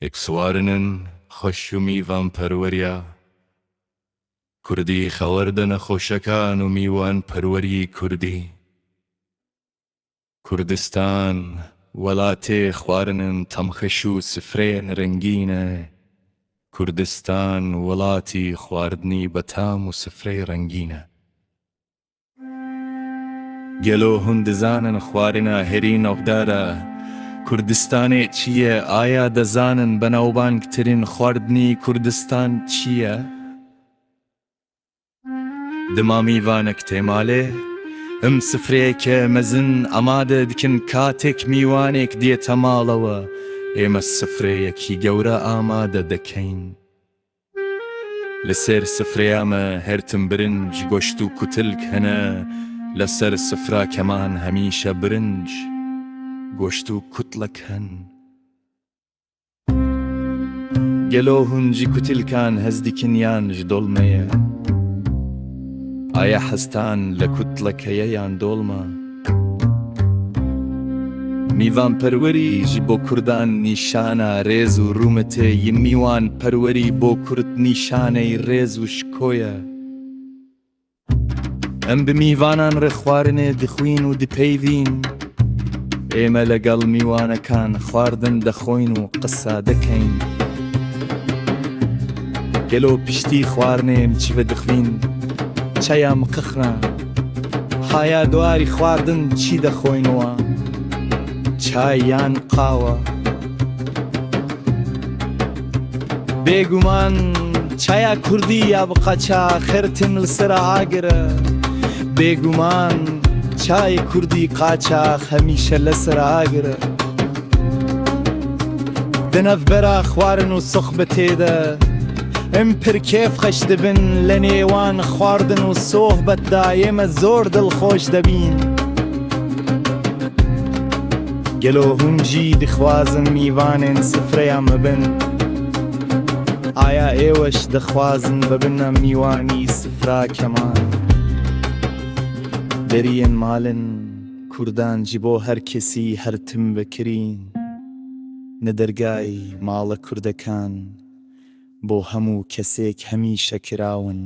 خواردنن خۆش و میوان پەروەریە کوردی خواردنە خۆشەکان و میوان پەروەری کوردی. کوردستان وڵاتێ خواردنن تامخەش و سفرەی ڕەنگینە. کوردستان وڵاتی خواردنی بەتام و سفرەی ڕەنگینە. گەلۆ هون دەزانن خواردنە هەری ناودارە کوردستانێ چییە؟ ئایا دەزانن بەناوبانگترین خواردنی کوردستان چییە؟ دما میوانەک تێ مالێ ئەم سفرەیەکە مەزن ئامادە دکن. کاتێک میوانێک دێتە ماڵەوە ئێمە سفرەیەکی گەورە ئامادە دەکەین. لەسەر سفرەیامە هەرتم برنج، گۆشت و کوتلک هەنە. لەسەر سفراکەمان هەمیشە برنج، گۆشت و کوتلک هەن. گەلۆ هون ژ کوتلکان هەز دکن یان ژ دۆڵمەیە؟ ئایا حەزتان لە کوتلەکەیە یان دۆڵمە؟ میوان پەروەری ژ بۆ کوردان نیشانە ڕێز و ڕوومەتێ ی. میوان پەروەری بۆ کورد نیشانەی ڕێز و شکۆیە. ئەم بە میوانان ڕێ خواردنێ دخوین و دپەیڤین. ئێمە لەگەڵ میوانەکان خواردن دەخۆین و قسە دەکەین. گەلۆ پشتی خواردنێم چ دخوین؟ چایا مقخرە؟ ئایا دواری خواردن چی دەخۆینەوە؟ چای یان قاوە؟ بێگومان چایا کوردی یا بقاچاخ هەرتم لەسەر ئاگرە. بێگومان چای کوردی قاچاخ هەمیشە لەسەر ئاگرە. دە نەڤبەرا خواردن و سوحبەتێدە ئەم پر کێف خەش دەبن. لە نێوان خواردن و سۆحبەتدا ئێمە زۆر دڵخۆش دەبین. گەلۆ هون ژی دخوازن میوانێن سفرەیان ببن؟ ئایا ئێوەش دەخوازن ببنە میوانی سفراکەمان؟ دەریێن مالن کوردان ژ بۆ هەر کەسی هەرتم ڤەکرین. نە دەرگای ماڵە کوردەکان بۆ هەموو کەسێک هەمیشە کراون.